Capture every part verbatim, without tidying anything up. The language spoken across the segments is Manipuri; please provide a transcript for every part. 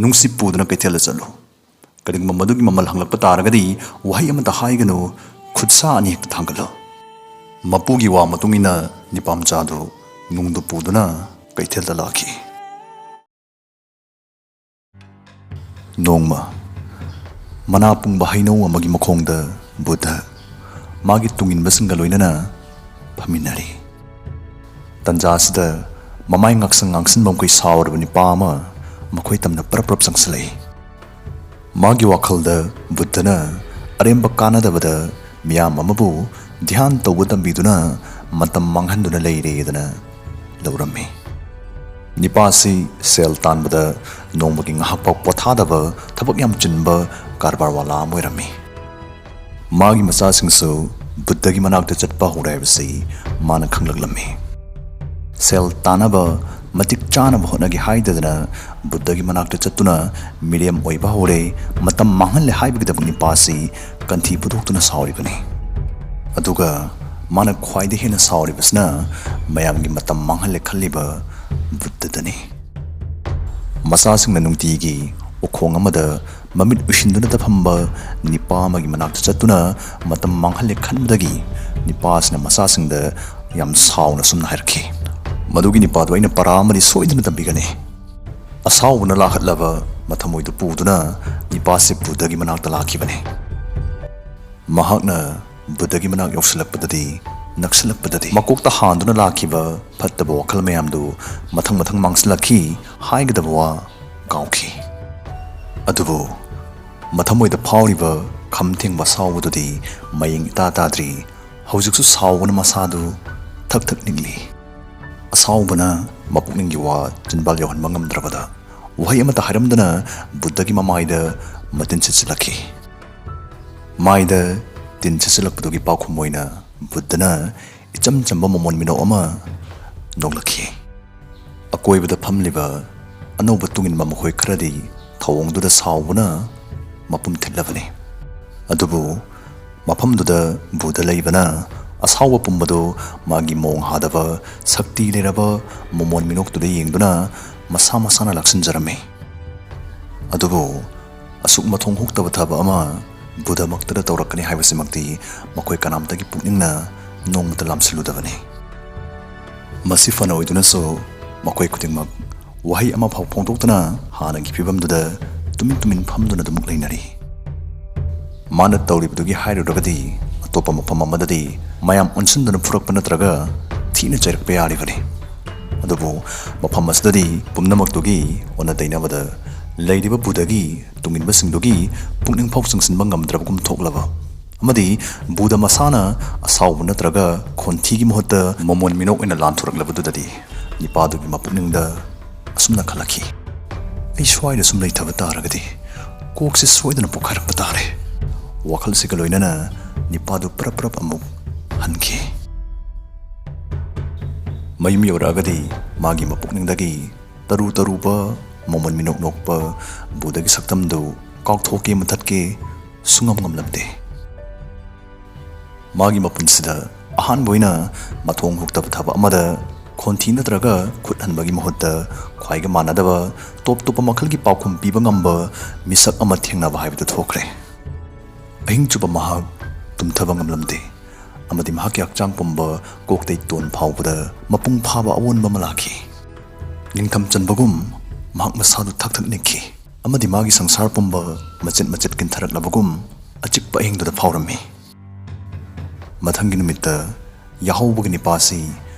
"ꯅꯨꯡꯁꯤꯠ ꯄꯨꯗꯨꯅ ꯀꯩꯊꯦꯜꯗ ꯆꯠꯂꯨ꯫ ꯀꯔꯤꯒꯨꯝꯕ ꯃꯗꯨꯒꯤ ꯃꯃꯜ ꯍꯪꯂꯛꯄ ꯇꯥꯔꯒꯗꯤ ꯋꯥꯍꯩ ꯑꯃꯇ ꯍꯥꯏꯒꯅꯨ, ꯈꯨꯠꯁꯥ ꯑꯅꯤ ꯍꯦꯛꯇ ꯊꯥꯡꯒꯠꯂꯨ"꯫ ꯃꯄꯨꯒꯤ ꯋꯥ ꯃꯇꯨꯡ ꯏꯟꯅ ꯅꯤꯄꯥꯝꯆꯥꯗꯨ ꯅꯨꯡꯗꯨ ꯄꯨꯗꯨꯅ ꯀꯩꯊꯦꯜꯗ ꯂꯥꯛꯈꯤ꯫ ꯅꯣꯡꯃ ꯃꯅꯥ ꯄꯨꯡꯕ ꯍꯩꯅꯧ ꯑꯃꯒꯤ ꯃꯈꯣꯡꯗ ꯕꯨꯙ ꯃꯥꯒꯤ ꯇꯨꯡꯏꯟꯕꯁꯤꯡꯒ ꯂꯣꯏꯅꯅ ꯐꯝꯃꯤꯟꯅꯔꯤ꯫ ꯇꯟꯖꯥꯁꯤꯗ ꯃꯃꯥꯏ ꯉꯥꯛꯁꯪ ꯉꯥꯡꯁꯤꯟꯕ ꯃꯈꯣꯏ ꯁꯥꯎꯔꯕ ꯅꯤꯄꯥ ꯑꯃ ꯃꯈꯣꯏ ꯇꯝꯅ ꯄꯔꯞ ꯄꯔꯞ ꯆꯪꯁꯤꯜꯂꯛꯏ꯫ ꯃꯥꯒꯤ ꯋꯥꯈꯜꯗ ꯕꯨꯙꯅ ꯑꯔꯦꯝꯕ ꯀꯥꯟꯅꯗꯕꯗ ꯃꯤꯌꯥꯝ ꯑꯃꯕꯨ ꯙ꯭ꯌꯥꯟ ꯇꯧꯕ ꯇꯝꯕꯤꯗꯨꯅ ꯃꯇꯝ ꯃꯥꯡꯍꯟꯗꯨꯅ ꯂꯩꯔꯦꯗꯅ ꯂꯧꯔꯝꯃꯤ꯫ ꯅꯤꯄꯥꯁꯤ ꯁꯦꯜ ꯇꯥꯟꯕꯗ ꯅꯣꯡꯃꯒꯤ ꯉꯥꯏꯍꯥꯛ ꯐꯥꯎ ꯄꯣꯊꯥꯗꯕ ꯊꯕꯛ ꯌꯥꯝ ꯆꯤꯟꯕ ꯀꯔꯕꯥꯔ ꯋꯥꯂꯥ ꯑꯃ ꯑꯣꯏꯔꯝꯃꯤ꯫ ꯃꯥꯒꯤ ꯃꯆꯥꯁꯤꯡꯁꯨ ꯕꯨꯙꯒꯤ ꯃꯅꯥꯛꯇ ꯆꯠꯄ ꯍꯧꯔꯦ ꯍꯥꯏꯕꯁꯤ ꯃꯥꯅ ꯈꯪꯂꯛꯂꯝꯃꯤ꯫ ꯁꯦꯜ ꯇꯥꯅꯕ ꯃꯇꯤꯛ ꯆꯥꯅꯕ ꯍꯣꯠꯅꯒꯦ ꯍꯥꯏꯗꯗꯅ ꯕꯨꯙꯒꯤ ꯃꯅꯥꯛꯇ ꯆꯠꯇꯨꯅ ꯃꯤꯔꯦꯝ ꯑꯣꯏꯕ ꯍꯧꯔꯦ, ꯃꯇꯝ ꯃꯥꯡꯍꯜꯂꯦ ꯍꯥꯏꯕꯒꯤꯗꯃꯛ ꯅꯤꯄꯥꯁꯤ ꯀꯟꯊꯤ ꯄꯨꯊꯣꯛꯇꯨꯅ ꯁꯥꯎꯔꯤꯕꯅꯤ꯫ ꯑꯗꯨꯒ ꯃꯥꯅ ꯈ꯭ꯋꯥꯏꯗꯒꯤ ꯍꯦꯟꯅ ꯁꯥꯎꯔꯤꯕꯁꯤꯅ ꯃꯌꯥꯝꯒꯤ ꯃꯇꯝ ꯃꯥꯡꯍꯜꯂꯦ ꯈꯜꯂꯤꯕ ꯕꯨꯙꯗꯅꯤ꯫ ꯃꯆꯥꯁꯤꯡꯅ ꯅꯨꯡꯇꯤꯒꯤ ꯎꯈꯣꯡ ꯑꯃꯗ ꯃꯃꯤꯠ ꯎꯏꯁꯤꯟꯗꯨꯅꯇ ꯐꯝꯕ ꯅꯤꯄꯥ ꯑꯃꯒꯤ ꯃꯅꯥꯛꯇ ꯆꯠꯇꯨꯅ ꯃꯇꯝ ꯃꯥꯡꯍꯜꯂꯦ ꯈꯟꯕꯗꯒꯤ ꯅꯤꯄꯥꯁꯤꯅ ꯃꯆꯥꯁꯤꯡꯗ ꯌꯥꯝ ꯁꯥꯎꯅ ꯁꯨꯝꯅ ꯍꯥꯏꯔꯛꯈꯤ, "ꯃꯗꯨꯒꯤ ꯅꯤꯄꯥꯗꯨ ꯑꯩꯅ ꯄꯔꯥ ꯑꯃꯗꯤ ꯁꯣꯏꯗꯅ ꯇꯝꯕꯤꯒꯅꯤ"꯫ ꯑꯁꯥꯎꯕꯅ ꯂꯥꯛꯍꯠꯂꯕ ꯃꯊꯃꯣꯏꯗꯨ ꯄꯨꯗꯨꯅ ꯅꯤꯄꯥꯁꯤ ꯕꯨꯙꯒꯤ ꯃꯅꯥꯛꯇ ꯂꯥꯛꯈꯤꯕꯅꯤ꯫ ꯃꯍꯥꯛꯅ ꯕꯨꯙꯒꯤ ꯃꯅꯥꯛ ꯌꯧꯁꯤꯜꯂꯛꯄꯗꯗꯤ, ꯅꯛꯁꯤꯜꯂꯛꯄꯗꯗꯤ, ꯃꯀꯣꯛꯇ ꯍꯥꯟꯗꯨꯅ ꯂꯥꯛꯈꯤꯕ ꯐꯠꯇꯕ ꯋꯥꯈꯜ ꯃꯌꯥꯝꯗꯨ ꯃꯊꯪ ꯃꯊꯪ ꯃꯥꯡꯁꯤꯜꯂꯛꯈꯤ꯫ ꯍꯥꯏꯒꯗꯕ ꯋꯥ ꯀꯥꯎꯈꯤ꯫ ꯑꯗꯨꯕꯨ ꯃꯊꯃꯣꯏꯗ ꯐꯥꯎꯔꯤꯕ ꯈꯝ ꯊꯦꯡꯕ ꯑꯁꯥꯎꯕꯗꯨꯗꯤ ꯃꯌꯦꯡ ꯏꯇꯥ ꯇꯥꯗ꯭ꯔꯤ꯫ ꯍꯧꯖꯤꯛꯁꯨ ꯁꯥꯎꯕꯅ ꯃꯁꯥꯗꯨ ꯊꯛ ꯊꯛ ꯅꯤꯛꯂꯤ꯫ ꯑꯁꯥꯎꯕꯅ ꯃꯄꯨꯛꯅꯤꯡꯒꯤ ꯋꯥ ꯆꯤꯟꯕꯥꯜ ꯌꯧꯍꯟꯕ ꯉꯝꯗ꯭ꯔꯕꯗ, ꯋꯥꯍꯩ ꯑꯃꯠꯇ ꯍꯥꯏꯔꯝꯗꯅ ꯕꯨꯙꯒꯤ ꯃꯃꯥꯏꯗ ꯃꯇꯤꯟ ꯁꯤꯠꯆꯤꯜꯂꯛꯈꯤ꯫ ꯃꯥꯏꯗ ꯇꯤꯟ ꯁꯤꯠꯆꯤꯜꯂꯛꯄꯗꯨꯒꯤ ꯄꯥꯎꯈꯨꯝ ꯑꯣꯏꯅ ꯕꯨꯙꯅ ꯏꯆꯝ ꯆꯝꯕ ꯃꯃꯣꯟ ꯃꯤꯅꯣꯛ ꯑꯃ ꯅꯣꯛꯂꯛꯈꯤ꯫ ꯑꯀꯣꯏꯕꯗ ꯐꯝꯂꯤꯕ ꯑꯅꯧꯕ ꯇꯨꯡꯏꯟꯕ ꯃꯈꯣꯏ ꯈꯔꯗꯤ ꯊꯧꯑꯣꯡꯗꯨꯗ ꯁꯥꯎꯕꯅ ꯃꯄꯨꯝ ꯊꯤꯜꯂꯕꯅꯤ꯫ ꯑꯗꯨꯕꯨ ꯃꯐꯝꯗꯨꯗ ꯕꯨꯙ ꯂꯩꯕꯅ ꯑꯁꯥꯎꯕ ꯄꯨꯝꯕꯗꯨ ꯃꯥꯒꯤ ꯃꯣꯡ ꯍꯥꯗꯕ ꯁꯛꯇꯤ ꯂꯩꯔꯕ ꯃꯃꯣꯟ ꯃꯤꯅꯣꯛꯇꯨꯗ ꯌꯦꯡꯗꯨꯅ ꯃꯁꯥ ꯃꯁꯥꯅ ꯂꯥꯛꯁꯤꯟꯖꯔꯝꯃꯤ꯫ ꯑꯗꯨꯕꯨ ꯑꯁꯨꯛ ꯃꯊꯣꯡ ꯍꯨꯛꯇꯕ ꯊꯕꯛ ꯑꯃ ꯕꯨꯙꯃꯛꯇꯗ ꯇꯧꯔꯛꯀꯅꯤ ꯍꯥꯏꯕꯁꯤꯃꯛꯇꯤ ꯃꯈꯣꯏ ꯀꯅꯥꯝꯇꯒꯤ ꯄꯨꯛꯅꯤꯡꯅ ꯅꯣꯡꯃꯇ ꯂꯥꯝꯁꯤꯜꯂꯨꯗꯕꯅꯤ꯫ ꯃꯁꯤ ꯐꯅ ꯑꯣꯏꯗꯨꯅꯁꯨ ꯃꯈꯣꯏ ꯈꯨꯗꯤꯡꯃꯛ ꯋꯥꯍꯩ ꯑꯃꯐꯥꯎ ꯐꯣꯡꯗꯣꯛꯇꯅ ꯍꯥꯟꯅꯒꯤ ꯐꯤꯕꯝꯗꯨꯗ ꯇꯨꯃꯤꯟ ꯇꯨꯃꯤꯟ ꯐꯝꯗꯨꯅ ꯑꯗꯨꯃꯛ ꯂꯩꯅꯔꯤ꯫ ꯃꯥꯅ ꯇꯧꯔꯤꯕꯗꯨꯒꯤ ꯍꯥꯏꯔꯨꯔꯒꯗꯤ ꯑꯇꯣꯞꯄ ꯃꯐꯝ ꯑꯃꯗꯗꯤ ꯃꯌꯥꯝ ꯑꯣꯟꯁꯤꯟꯗꯨꯅ ꯐꯨꯔꯛꯄ ꯅꯠꯇ꯭ꯔꯒ ꯊꯤꯅ ꯆꯩꯔꯛꯄ ꯌꯥꯔꯤꯕꯅꯤ꯫ ꯑꯗꯨꯕꯨ ꯃꯐꯝ ꯑꯁꯤꯗꯗꯤ ꯄꯨꯝꯅꯃꯛꯇꯨꯒꯤ ꯑꯣꯟꯅ ꯇꯩꯅꯕꯗ ꯂꯩꯔꯤꯕ ꯕꯨꯙꯒꯤ ꯇꯨꯡꯏꯟꯕꯁꯤꯡꯗꯨꯒꯤ ꯄꯨꯛꯅꯤꯡ ꯐꯥꯎ ꯆꯤꯡꯁꯤꯟꯕ ꯉꯝꯗ꯭ꯔꯕꯒꯨꯝ ꯊꯣꯛꯂꯕ ꯑꯃꯗꯤ ꯕꯨꯙ ꯃꯁꯥꯅ ꯑꯁꯥꯎꯕ ꯅꯠꯇ꯭ꯔꯒ ꯈꯣꯟꯊꯤꯒꯤ ꯃꯍꯨꯠꯇ ꯃꯃꯣꯟ ꯃꯤꯅꯣꯛ ꯑꯣꯏꯅ ꯂꯥꯟꯊꯣꯔꯛꯂꯕꯗꯨꯗꯗꯤ ꯅꯤꯄꯥꯗꯨꯒꯤ ꯃꯄꯨꯛꯅꯤꯡꯗ ꯑꯁꯨꯝꯅ ꯈꯜꯂꯛꯈꯤ, "ꯑꯩ ꯁ꯭ꯋꯥꯏꯗ ꯁꯨꯝ ꯂꯩꯊꯕ ꯇꯥꯔꯒꯗꯤ ꯀꯣꯛꯁꯦ ꯁꯣꯏꯗꯅ ꯄꯣꯛꯈꯥꯏꯔꯛꯄ ꯇꯥꯔꯦ"꯫ ꯋꯥꯈꯜꯁꯤꯒ ꯂꯣꯏꯅꯅ ꯅꯤꯄꯥꯗꯨ ꯄ꯭ꯔꯞ ꯄ꯭ꯔꯞ ꯑꯃꯨꯛ ꯍꯟꯈꯤ꯫ ꯃꯌꯨꯝ ꯌꯧꯔꯛꯑꯒꯗꯤ ꯃꯥꯒꯤ ꯃꯄꯨꯛꯅꯤꯡꯗꯒꯤ ꯇꯔꯨ ꯇꯔꯨꯕ ꯃꯃꯣꯟ ꯃꯤꯅꯣꯛ ꯅꯣꯛꯄ ꯕꯨꯙꯒꯤ ꯁꯛꯇꯝꯗꯨ ꯀꯥꯎꯊꯣꯛꯀꯦ ꯃꯨꯊꯠꯀꯦ ꯁꯨꯡꯉꯝ ꯉꯝꯂꯝꯗꯦ꯫ ꯃꯥꯒꯤ ꯃꯄꯨꯟꯁꯤꯗ ꯑꯍꯥꯟꯕ ꯑꯣꯏꯅ ꯃꯊꯣꯡ ꯍꯨꯛꯇꯕ ꯊꯕꯛ ꯑꯃꯗ ꯈꯣꯟꯊꯤ ꯅꯠꯇ꯭ꯔꯒ ꯈꯨꯠ ꯍꯟꯕꯒꯤ ꯃꯍꯨꯠꯇ ꯈ꯭ꯋꯥꯏꯒ ꯃꯥꯟꯅꯗꯕ ꯇꯣꯞ ꯇꯣꯞꯄ ꯃꯈꯜꯒꯤ ꯄꯥꯎꯈꯨꯝ ꯄꯤꯕ ꯉꯝꯕ ꯃꯤꯁꯛ ꯑꯃ ꯊꯦꯡꯅꯕ ꯍꯥꯏꯕꯗꯨ ꯊꯣꯛꯈ꯭ꯔꯦ꯫ ꯑꯍꯤꯡ ꯆꯨꯞꯄ ꯃꯍꯥꯛ ꯇꯨꯝꯊꯕ ꯉꯝꯂꯝꯗꯦ ꯑꯃꯗꯤ ꯃꯍꯥꯛꯀꯤ ꯍꯛꯆꯥꯡ ꯄꯨꯝꯕ ꯀꯣꯛꯇꯩ ꯇꯣꯟ ꯐꯥꯎꯕꯗ ꯃꯄꯨꯡ ꯐꯥꯕ ꯑꯑꯣꯟꯕ ꯑꯃ ꯂꯥꯛꯈꯤ꯫ ꯅꯤꯡꯊꯝ ꯆꯟꯕꯒꯨꯝ ꯃꯍꯥꯛ ꯃꯁꯥꯗꯨ ꯊꯛ ꯊꯛ ꯅꯤꯛꯈꯤ ꯑꯃꯗꯤ ꯃꯥꯒꯤ ꯁꯪꯁꯥꯔ ꯄꯨꯝꯕ ꯃꯆꯦꯠ ꯃꯆꯦꯠ ꯀꯤꯟꯊꯔꯛꯂꯕꯒꯨꯝ ꯑꯆꯤꯛꯄ ꯑꯍꯤꯡꯗꯨꯗ ꯐꯥꯎꯔꯝꯃꯤ꯫ ꯃꯊꯪꯒꯤ ꯅꯨꯃꯤꯠꯇ ꯌꯥꯍꯧꯕꯒꯤ ꯅꯤꯄꯥꯁꯤ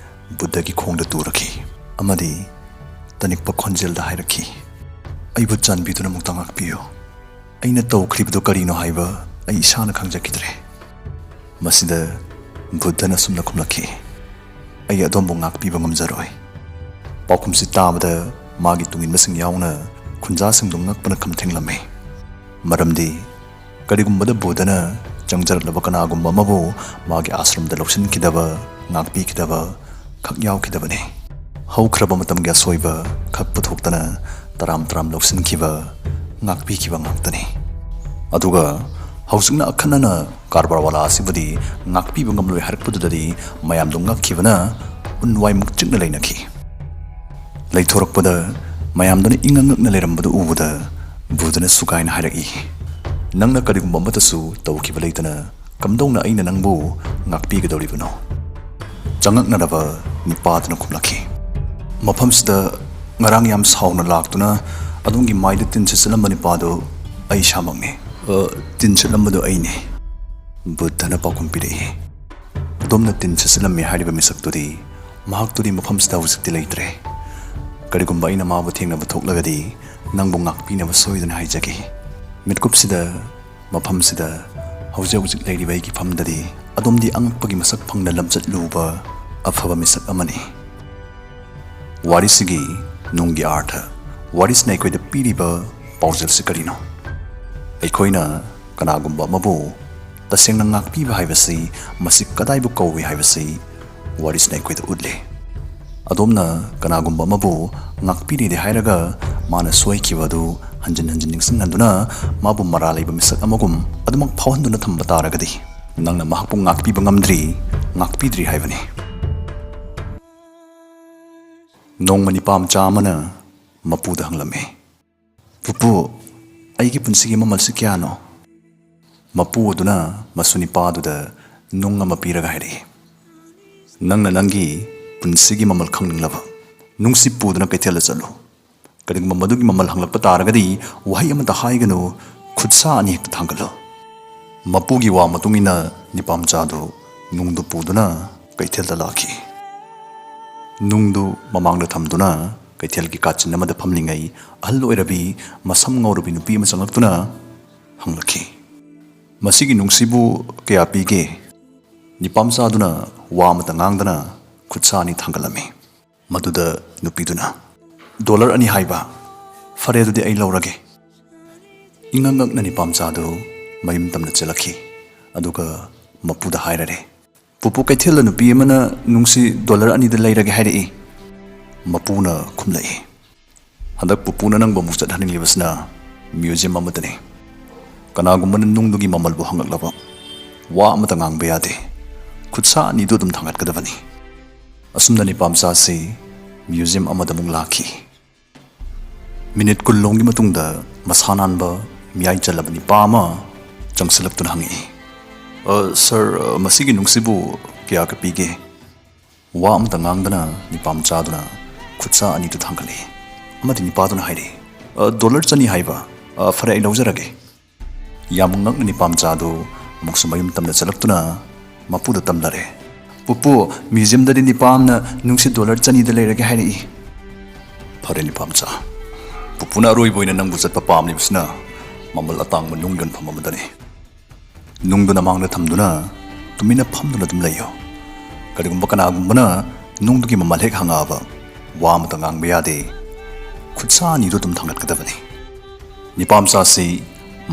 ꯕꯨꯙꯒꯤ ꯈꯣꯡꯗ ꯇꯨꯔꯛꯈꯤ ꯑꯃꯗꯤ ꯇꯅꯤꯛꯄ ꯈꯣꯟꯖꯦꯜꯗ ꯍꯥꯏꯔꯛꯈꯤ, "ꯑꯩꯕꯨ ꯆꯥꯟꯕꯤꯗꯨꯅ ꯑꯃꯨꯛꯇ ꯉꯥꯛꯄꯤꯌꯨ꯫ ꯑꯩꯅ ꯇꯧꯈ꯭ꯔꯤꯕꯗꯨ ꯀꯔꯤꯅꯣ ꯍꯥꯏꯕ ꯑꯩ ꯏꯁꯥꯅ ꯈꯪꯖꯈꯤꯗ꯭ꯔꯦ"꯫ ꯃꯁꯤꯗ ꯕꯨꯙꯅ ꯑꯁꯨꯝꯅ ꯈꯨꯝꯂꯛꯈꯤ, "ꯑꯩ ꯑꯗꯣꯝꯕꯨ ꯉꯥꯛꯄꯤꯕ ꯉꯝꯖꯔꯣꯏ"꯫ ꯄꯥꯎꯈꯨꯝꯁꯤ ꯇꯥꯕꯗ ꯃꯥꯒꯤ ꯇꯨꯡꯏꯟꯕꯁꯤꯡ ꯌꯥꯎꯅ ꯈꯨꯟꯖꯥꯁꯤꯡꯗꯨ ꯉꯛꯄꯅ ꯈꯝꯊꯦꯡꯂꯝꯃꯤ꯫ ꯃꯔꯝꯗꯤ ꯀꯔꯤꯒꯨꯝꯕꯗ ꯕꯨꯙꯅ ꯆꯪꯖꯔꯛꯂꯕ ꯀꯅꯥꯒꯨꯝꯕ ꯑꯃꯕꯨ ꯃꯥꯒꯤ ꯑꯥꯁ꯭ꯔꯝꯗ ꯂꯧꯁꯤꯟꯈꯤꯗꯕ, ꯉꯥꯛꯄꯤꯈꯤꯗꯕ ꯈꯛ ꯌꯥꯎꯈꯤꯗꯕꯅꯤ꯫ ꯍꯧꯈ꯭ꯔꯕ ꯃꯇꯝꯒꯤ ꯑꯁꯣꯏꯕ ꯈꯛ ꯄꯨꯊꯣꯛꯇꯅ ꯇꯔꯥꯝ ꯇꯔꯥꯝ ꯂꯧꯁꯤꯟꯈꯤꯕ, ꯉꯥꯛꯄꯤꯈꯤꯕ ꯉꯥꯛꯇꯅꯤ꯫ ꯑꯗꯨꯒ ꯍꯧꯖꯤꯛꯅ ꯑꯈꯟꯅꯅ ꯀꯔꯕꯥꯔꯋꯥꯂꯥ ꯑꯁꯤꯕꯨꯗꯤ ꯉꯥꯛꯄꯤꯕ ꯉꯝꯂꯣꯏ ꯍꯥꯏꯔꯛꯄꯗꯨꯗꯗꯤ ꯃꯌꯥꯝꯗꯨ ꯉꯛꯈꯤꯕꯅ ꯎꯟ ꯋꯥꯏꯃꯨꯛ ꯆꯤꯛꯅ ꯂꯩꯅꯈꯤ꯫ ꯂꯩꯊꯣꯔꯛꯄꯗ ꯃꯌꯥꯝꯗꯨꯅ ꯏꯉꯛ ꯉꯛꯅ ꯂꯩꯔꯝꯕꯗꯨ ꯎꯕꯗ ꯕꯨꯙꯅ ꯁꯨꯒꯥꯏꯅ ꯍꯥꯏꯔꯛꯏ, "ꯅꯪꯅ ꯀꯔꯤꯒꯨꯝꯕ ꯑꯃꯠꯇꯁꯨ ꯇꯧꯈꯤꯕ ꯂꯩꯇꯅ ꯀꯝꯗꯧꯅ ꯑꯩꯅ ꯅꯪꯕꯨ ꯉꯥꯛꯄꯤꯒꯗꯧꯔꯤꯕꯅꯣ?" ꯆꯉꯛꯅꯔꯕ ꯅꯤꯄꯥꯗꯨꯅ ꯈꯨꯝꯂꯛꯈꯤ, "ꯃꯐꯝꯁꯤꯗ ꯉꯔꯥꯡ ꯌꯥꯝ ꯁꯥꯎꯅ ꯂꯥꯛꯇꯨꯅ ꯑꯗꯣꯝꯒꯤ ꯃꯥꯏꯗ ꯇꯤꯟ ꯁꯤꯠꯆꯜꯂꯝꯕ ꯅꯤꯄꯥꯗꯨ ꯑꯩ ꯏꯁꯥꯃꯛꯅꯤ꯫ ꯑ, ꯇꯤꯟ ꯁꯤꯠꯂꯝꯕꯗꯨ ꯑꯩꯅꯤ", ꯕꯨꯙꯅ ꯄꯥꯎꯈꯨꯝ ꯄꯤꯔꯛꯏ꯫ "ꯑꯗꯣꯝꯅ ꯇꯤꯟ ꯁꯤꯠꯆꯜꯂꯝꯃꯤ ꯍꯥꯏꯔꯤꯕ ꯃꯤꯁꯛꯇꯨꯗꯤ, ꯃꯍꯥꯛꯇꯨꯗꯤ ꯃꯐꯝꯁꯤꯗ ꯍꯧꯖꯤꯛꯇꯤ ꯂꯩꯇ꯭ꯔꯦ꯫ ꯀꯔꯤꯒꯨꯝꯕ ꯑꯩꯅ ꯃꯥꯕꯨ ꯊꯦꯡꯅꯕ ꯊꯣꯛꯂꯒꯗꯤ ꯅꯪꯕꯨ ꯉꯥꯛꯄꯤꯅꯕ ꯁꯣꯏꯗꯅ ꯍꯥꯏꯖꯒꯦ꯫ ꯃꯤꯠꯀꯨꯞꯁꯤꯗ ꯃꯐꯝꯁꯤꯗ ꯍꯧꯖꯤꯛ ꯍꯧꯖꯤꯛ ꯂꯩꯔꯤꯕ ꯑꯩꯒꯤ ꯐꯝꯗꯗꯤ ꯑꯗꯣꯝꯗꯤ ꯑꯉꯛꯄꯒꯤ ꯃꯁꯛ ꯐꯪꯅ ꯂꯝꯆꯠ ꯂꯨꯕ ꯑꯐꯕ ꯃꯤꯁꯛ ꯑꯃꯅꯤ"꯫ ꯋꯥꯔꯤꯁꯤꯒꯤ ꯅꯨꯡꯒꯤ ꯑꯥꯔꯊ, ꯋꯥꯔꯤꯁꯤꯅ ꯑꯩꯈꯣꯏꯗ ꯄꯤꯔꯤꯕ ꯄꯥꯎꯖꯦꯜꯁꯤ ꯀꯔꯤꯅꯣ? ꯑꯩꯈꯣꯏꯅ ꯀꯅꯥꯒꯨꯝꯕ ꯑꯃꯕꯨ ꯇꯁꯦꯡꯅ ꯉꯥꯛꯄꯤꯕ ꯍꯥꯏꯕꯁꯤ ꯃꯁꯤ ꯀꯗꯥꯏꯕꯨ ꯀꯧꯏ ꯍꯥꯏꯕꯁꯤ ꯋꯥꯔꯤꯁꯤꯅ ꯑꯩꯈꯣꯏꯗ ꯎꯠꯂꯤ꯫ ꯑꯗꯣꯝꯅ ꯀꯅꯥꯒꯨꯝꯕ ꯑꯃꯕꯨ ꯉꯥꯛꯄꯤꯔꯦꯗꯤ ꯍꯥꯏꯔꯒ ꯃꯥꯅ ꯁꯣꯏꯈꯤꯕ ꯑꯗꯨ ꯍꯟꯖꯤꯟ ꯍꯟꯖꯤꯟ ꯅꯤꯡꯁꯤꯡꯍꯟꯗꯨꯅ ꯃꯥꯕꯨ ꯃꯔꯥꯜ ꯂꯩꯕ ꯃꯤꯁꯛ ꯑꯃꯒꯨꯝ ꯑꯗꯨꯃꯛ ꯐꯥꯎꯍꯟꯗꯨꯅ ꯊꯝꯕ ꯇꯥꯔꯒꯗꯤ ꯅꯪꯅ ꯃꯍꯥꯛꯄꯨ ꯉꯥꯛꯄꯤꯕ ꯉꯝꯗ꯭ꯔꯤ, ꯉꯥꯛꯄꯤꯗ꯭ꯔꯤ ꯍꯥꯏꯕꯅꯤ꯫ ꯅꯣꯡꯃ ꯅꯤꯄꯥ ꯃꯆꯥ ꯑꯃꯅ ꯃꯄꯨꯗ ꯍꯪꯂꯝꯃꯤ, "ꯄꯨꯄꯨ, ꯑꯩꯒꯤ ꯄꯨꯟꯁꯤꯒꯤ ꯃꯃꯜꯁꯤ ꯀꯌꯥꯅꯣ?" ꯃꯄꯨ ꯑꯗꯨꯅ ꯃꯁꯨ ꯅꯤꯄꯥꯗꯨꯗ ꯅꯨꯡ ꯑꯃ ꯄꯤꯔꯒ ꯍꯥꯏꯔꯛꯏ, "ꯅꯪꯅ ꯅꯪꯒꯤ ꯄꯨꯟꯁꯤꯒꯤ ꯃꯃꯜ ꯈꯪꯅꯤꯡꯂꯕ? ꯅꯨꯡꯁꯤ ꯄꯨꯗꯨꯅ ꯀꯩꯊꯦꯜꯗ ꯆꯠꯂꯨ꯫ ꯀꯔꯤꯒꯨꯝꯕ ꯃꯗꯨꯒꯤ ꯃꯃꯜ ꯍꯪꯂꯛꯄ ꯇꯥꯔꯒꯗꯤ ꯋꯥꯍꯩ ꯑꯃꯇ ꯍꯥꯏꯒꯅꯨ, ꯈꯨꯠꯁꯥ ꯑꯅꯤ ꯍꯦꯛꯇ ꯊꯥꯡꯒꯠꯂꯨ"꯫ ꯃꯄꯨꯒꯤ ꯋꯥ ꯃꯇꯨꯡ ꯏꯟꯅ ꯅꯤꯄꯥ ꯃꯆꯥꯗꯨ ꯅꯨꯡꯗꯨ ꯄꯨꯗꯨꯅ ꯀꯩꯊꯦꯜꯗ ꯂꯥꯛꯈꯤ꯫ ꯅꯨꯡꯗꯨ ꯃꯃꯥꯡꯗ ꯊꯝꯗꯨꯅ ꯀꯩꯊꯦꯜꯒꯤ ꯀꯥꯆꯤꯟ ꯑꯃꯗ ꯐꯝꯂꯤꯉꯩ ꯑꯍꯜ ꯑꯣꯏꯔꯕꯤ ꯃꯁꯝ ꯉꯧꯔꯕꯤ ꯅꯨꯄꯤ ꯑꯃ ꯆꯪꯂꯛꯇꯨꯅ ꯍꯪꯂꯛꯈꯤ, "ꯃꯁꯤꯒꯤ ꯅꯨꯡꯁꯤꯕꯨ ꯀꯌꯥ ꯄꯤꯒꯦ?" ꯅꯤꯄꯥ ꯃꯆꯥꯗꯨꯅ ꯋꯥ ꯑꯃꯇ ꯉꯥꯡꯗꯅ ꯈꯨꯠꯁꯥ ꯑꯅꯤ ꯊꯥꯡꯒꯠꯂꯝꯃꯤ꯫ ꯃꯗꯨꯗ ꯅꯨꯄꯤꯗꯨꯅ, "ꯗꯣꯂꯔ ꯑꯅꯤ ꯍꯥꯏꯕ? ꯐꯔꯦ, ꯑꯗꯨꯗꯤ ꯑꯩ ꯂꯧꯔꯒꯦ"꯫ ꯏꯉꯛ ꯉꯛꯅ ꯅꯤꯄꯥ ꯃꯆꯥꯗꯨ ꯃꯌꯨꯝ ꯇꯝꯅ ꯆꯦꯜꯂꯛꯈꯤ꯫ ꯑꯗꯨꯒ ꯃꯄꯨꯗ ꯍꯥꯏꯔꯔꯦ, "ꯄꯨꯄꯨ, ꯀꯩꯊꯦꯜꯗ ꯅꯨꯄꯤ ꯑꯃꯅ ꯅꯨꯡꯁꯤ ꯗꯣꯂꯔ ꯑꯅꯤꯗ ꯂꯩꯔꯒꯦ ꯍꯥꯏꯔꯛꯏ"꯫ ꯃꯄꯨꯅ ꯈꯨꯝꯂꯛꯏ, "ꯍꯟꯗꯛ ꯄꯨꯄꯨꯅ ꯅꯪꯕꯨ ꯑꯃꯨꯛ ꯆꯠꯍꯟꯅꯤꯡꯂꯤꯕꯁꯤꯅ ꯃ꯭ꯌꯨꯖꯤꯌꯝ ꯑꯃꯗꯅꯤ꯫ ꯀꯅꯥꯒꯨꯝꯕꯅ ꯅꯨꯡꯗꯨꯒꯤ ꯃꯃꯜꯕꯨ ꯍꯪꯂꯛꯂꯕ ꯋꯥ ꯑꯃꯇ ꯉꯥꯡꯕ ꯌꯥꯗꯦ꯫ ꯈꯨꯠꯁꯥ ꯑꯅꯤꯗꯨ ꯑꯗꯨꯝ ꯊꯥꯡꯒꯠꯀꯗꯕꯅꯤ"꯫ ꯑꯁꯨꯝꯅ ꯅꯤꯄꯥ ꯃꯆꯥꯁꯤ ꯃ꯭ꯌꯨꯖꯤꯌꯝ ꯑꯃꯗ ꯑꯃꯨꯛ ꯂꯥꯛꯈꯤ꯫ ꯃꯤꯅꯤꯠ ꯀꯨꯟ ꯂꯣꯝꯒꯤ ꯃꯇꯨꯡꯗ ꯃꯁꯥ ꯅꯥꯟꯕ, ꯃꯤꯌꯥꯏ ꯆꯜꯂꯕ ꯅꯤꯄꯥ ꯑꯃ ꯆꯪꯁꯤꯜꯂꯛꯇꯨꯅ ꯍꯪꯉꯛꯏ꯫ "ꯑ, ꯁꯥꯔ, ꯑ, ꯃꯁꯤꯒꯤ ꯅꯨꯡꯁꯤꯕꯨ ꯀꯌꯥꯒ ꯄꯤꯒꯦ?" ꯋꯥ ꯑꯃꯇ ꯉꯥꯡꯗꯅ ꯅꯤꯄꯥ ꯃꯆꯥꯗꯨꯅ ꯈꯨꯠꯁꯥ ꯑꯅꯤꯗꯨ ꯊꯥꯡꯒꯠꯂꯛꯏ꯫ ꯑꯃꯗꯤ ꯅꯤꯄꯥꯗꯨꯅ ꯍꯥꯏꯔꯛꯏ, "ꯑ, ꯗꯣꯂꯔ ꯆꯅꯤ ꯍꯥꯏꯕ? ꯑ, ꯐꯔꯦ, ꯑꯩ ꯂꯧꯖꯔꯒꯦ꯫" ꯌꯥꯝ ꯉꯛꯅ ꯅꯤꯄꯥ ꯃꯆꯥꯗꯨ ꯑꯃꯨꯛꯁꯨ ꯃꯌꯨꯝ ꯇꯝꯅ ꯆꯠꯂꯛꯇꯨꯅ ꯃꯄꯨꯗ ꯇꯝꯅꯔꯦ꯫ "ꯄꯨꯄꯨ, ꯃ꯭ꯌꯨꯖꯤꯌꯝꯗꯗꯤ ꯅꯤꯄꯥ ꯑꯃꯅ ꯅꯨꯡꯁꯤꯠ ꯗꯣꯂꯔ ꯆꯅꯤꯗ ꯂꯩꯔꯒꯦ ꯍꯥꯏꯔꯛꯏ꯫" "ꯐꯔꯦ ꯅꯤꯄꯥ ꯃꯆꯥ, ꯄꯨꯄꯨꯅ ꯑꯔꯣꯏꯕ ꯑꯣꯏꯅ ꯅꯪꯕꯨ ꯆꯠꯄ ꯄꯥꯝꯂꯤꯕꯁꯤꯅ ꯃꯃꯜ ꯑꯇꯥꯡꯕ ꯅꯨꯡ ꯌꯣꯟꯐꯝ ꯑꯃꯗꯅꯤ꯫ ꯅꯨꯡꯗꯨ ꯅꯃꯥꯡꯗ ꯊꯝꯗꯨꯅ ꯇꯨꯃꯤꯟꯅ ꯐꯝꯗꯨꯅ ꯑꯗꯨꯝ ꯂꯩꯌꯨ꯫ ꯀꯔꯤꯒꯨꯝꯕ ꯀꯅꯥꯒꯨꯝꯕꯅ ꯅꯨꯡꯗꯨꯒꯤ ꯃꯃꯜ ꯍꯦꯛ ꯍꯪꯉꯛꯑꯕ, ꯋꯥ ꯑꯃꯇ ꯉꯥꯡꯕ ꯌꯥꯗꯦ꯫ ꯈꯨꯠꯁꯥ ꯑꯅꯤꯗꯨ ꯑꯗꯨꯝ ꯊꯥꯡꯒꯠꯀꯗꯕꯅꯤ꯫" ꯅꯤꯄꯥ ꯃꯆꯥꯁꯤ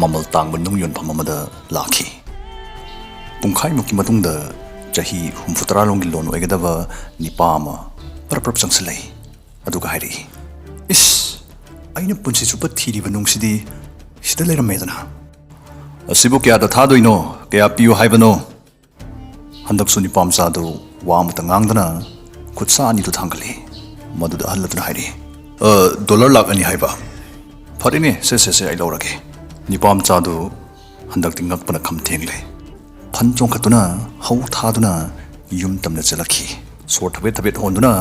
ꯃꯃꯜ ꯇꯥꯡꯕ ꯅꯨꯡ ꯌꯣꯟꯐꯝ ꯑꯃꯗ ꯂꯥꯛꯈꯤ꯫ ꯄꯨꯡꯈꯥꯏꯃꯨꯛꯀꯤ ꯃꯇꯨꯡꯗ ꯆꯍꯤ ꯍꯨꯝꯐꯨꯇꯔꯥ ꯂꯣꯝꯒꯤ ꯂꯣꯟ ꯑꯣꯏꯒꯗꯕ ꯅꯤꯄꯥ ꯑꯃ ꯄ꯭ꯔꯞ ꯄ꯭ꯔꯞ ꯆꯪꯁꯤꯜꯂꯛꯏ꯫ ꯑꯗꯨꯒ ꯍꯥꯏꯔꯛꯏ, "ꯏꯁ, ꯑꯩꯅ ꯄꯨꯟꯁꯤ ꯆꯨꯞꯄ ꯊꯤꯔꯤꯕ ꯅꯨꯡꯁꯤꯗꯤ ꯁꯤꯗ ꯂꯩꯔꯝꯃꯦꯗꯅ꯫ ꯑꯁꯤꯕꯨ ꯀꯌꯥꯗ ꯊꯥꯗꯣꯏꯅꯣ? ꯀꯌꯥ ꯄꯤꯌꯨ ꯍꯥꯏꯕꯅꯣ?" ꯍꯟꯗꯛꯁꯨ ꯅꯤꯄꯥ ꯃꯆꯥꯗꯨ ꯋꯥ ꯑꯃꯇ ꯉꯥꯡꯗꯅ ꯈꯨꯠꯁꯥ ꯑꯅꯤꯗꯨ ꯊꯥꯡꯒꯠꯂꯤ꯫ ꯃꯗꯨꯗ ꯑꯍꯜ ꯑꯗꯨꯅ ꯍꯥꯏꯔꯛꯏ, "ꯑ, ꯗꯣꯂꯔ ꯂꯥꯛ ꯑꯅꯤ ꯍꯥꯏꯕ? ꯐꯔꯦꯅꯦ, ꯁꯦ, ꯁꯦ, ꯁꯦ, ꯑꯩ ꯂꯧꯔꯒꯦ꯫" ꯅꯤꯄꯥ ꯃꯆꯥꯗꯨ ꯍꯟꯗꯛꯇꯤ ꯉꯛꯄꯅ ꯈꯝ ꯊꯦꯡꯂꯦ꯫ ꯐꯟ ꯆꯣꯡꯈꯠꯇꯨꯅ ꯍꯧ ꯊꯥꯗꯨꯅ ꯌꯨꯝ ꯇꯝꯅ ꯆꯠꯂꯛꯈꯤ꯫ ꯁꯣꯔ ꯊꯕꯦꯠ ꯊꯕꯦꯠ ꯍꯣꯟꯗꯨꯅ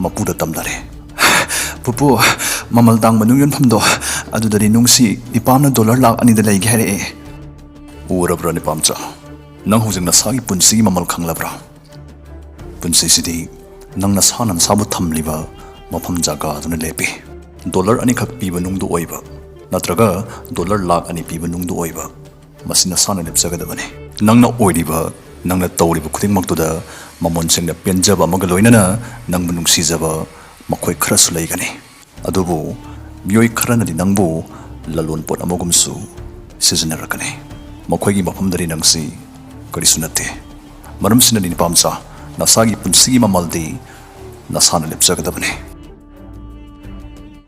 ꯃꯄꯨꯗ ꯇꯝꯅꯔꯦ꯫ "ꯄꯨꯄꯨ, ꯃꯃꯜ ꯇꯥꯡꯕ ꯅꯨꯡ ꯌꯣꯟꯐꯝꯗꯣ ꯑꯗꯨꯗꯗꯤ ꯅꯨꯡꯁꯤ ꯅꯤꯄꯥꯝꯅ ꯗꯣꯂꯔ ꯂꯥꯛ ꯑꯅꯤꯗ ꯂꯩꯒꯦ ꯍꯥꯏꯔꯛꯑꯦ꯫" "ꯎꯔꯕ꯭ꯔꯥ ꯅꯤꯄꯥꯝꯆꯥ? ꯅꯪ ꯍꯧꯖꯤꯛ ꯅꯁꯥꯒꯤ ꯄꯨꯟꯁꯤꯒꯤ ꯃꯃꯜ ꯈꯪꯂꯕ꯭ꯔꯥ? ꯄꯨꯟꯁꯤꯁꯤꯗꯤ ꯅꯪ ꯅꯁꯥꯅ ꯅꯁꯥꯕꯨ ꯊꯝꯂꯤꯕ ꯃꯐꯝ ꯖꯒꯥꯗꯨꯅ ꯂꯦꯞꯄꯤ꯫ ꯗꯣꯂꯔ ꯑꯅꯤꯈꯛ ꯄꯤꯕ ꯅꯨꯡꯗꯨ ꯑꯣꯏꯕ, ꯅꯠꯇ꯭ꯔꯒ ꯗꯣꯂꯔ ꯂꯥꯛ ꯑꯅꯤ ꯄꯤꯕ ꯅꯨꯡꯗꯨ ꯑꯣꯏꯕ, ꯃꯁꯤ ꯅꯁꯥꯅ ꯂꯦꯞꯆꯒꯗꯕꯅꯤ꯫ ꯅꯪꯅ ꯑꯣꯏꯔꯤꯕ, ꯅꯪꯅ ꯇꯧꯔꯤꯕ ꯈꯨꯗꯤꯡꯃꯛꯇꯨꯗ ꯃꯃꯣꯟꯁꯤꯡꯅ ꯄꯦꯟꯖꯕ ꯑꯃꯒ ꯂꯣꯏꯅꯅ ꯅꯪꯕꯨ ꯅꯨꯡꯁꯤꯖꯕ ꯃꯈꯣꯏ ꯈꯔꯁꯨ ꯂꯩꯒꯅꯤ꯫ ꯑꯗꯨꯕꯨ ꯃꯤꯑꯣꯏ ꯈꯔꯅꯗꯤ ꯅꯪꯕꯨ ꯂꯂꯣꯟꯄꯣꯠ ꯑꯃꯒꯨꯝꯁꯨ ꯁꯤꯖꯤꯟꯅꯔꯛꯀꯅꯤ꯫ ꯃꯈꯣꯏꯒꯤ ꯃꯐꯝꯗꯗꯤ ꯅꯪꯁꯤ ꯀꯔꯤꯁꯨ ꯅꯠꯇꯦ꯫ ꯃꯔꯝꯁꯤꯅꯅꯤ ꯅꯤꯄꯥꯝꯆꯥ, ꯅꯁꯥꯒꯤ ꯄꯨꯟꯁꯤꯒꯤ ꯃꯃꯜꯗꯤ ꯅꯁꯥꯅ ꯂꯦꯞꯆꯒꯗꯕꯅꯤ꯫"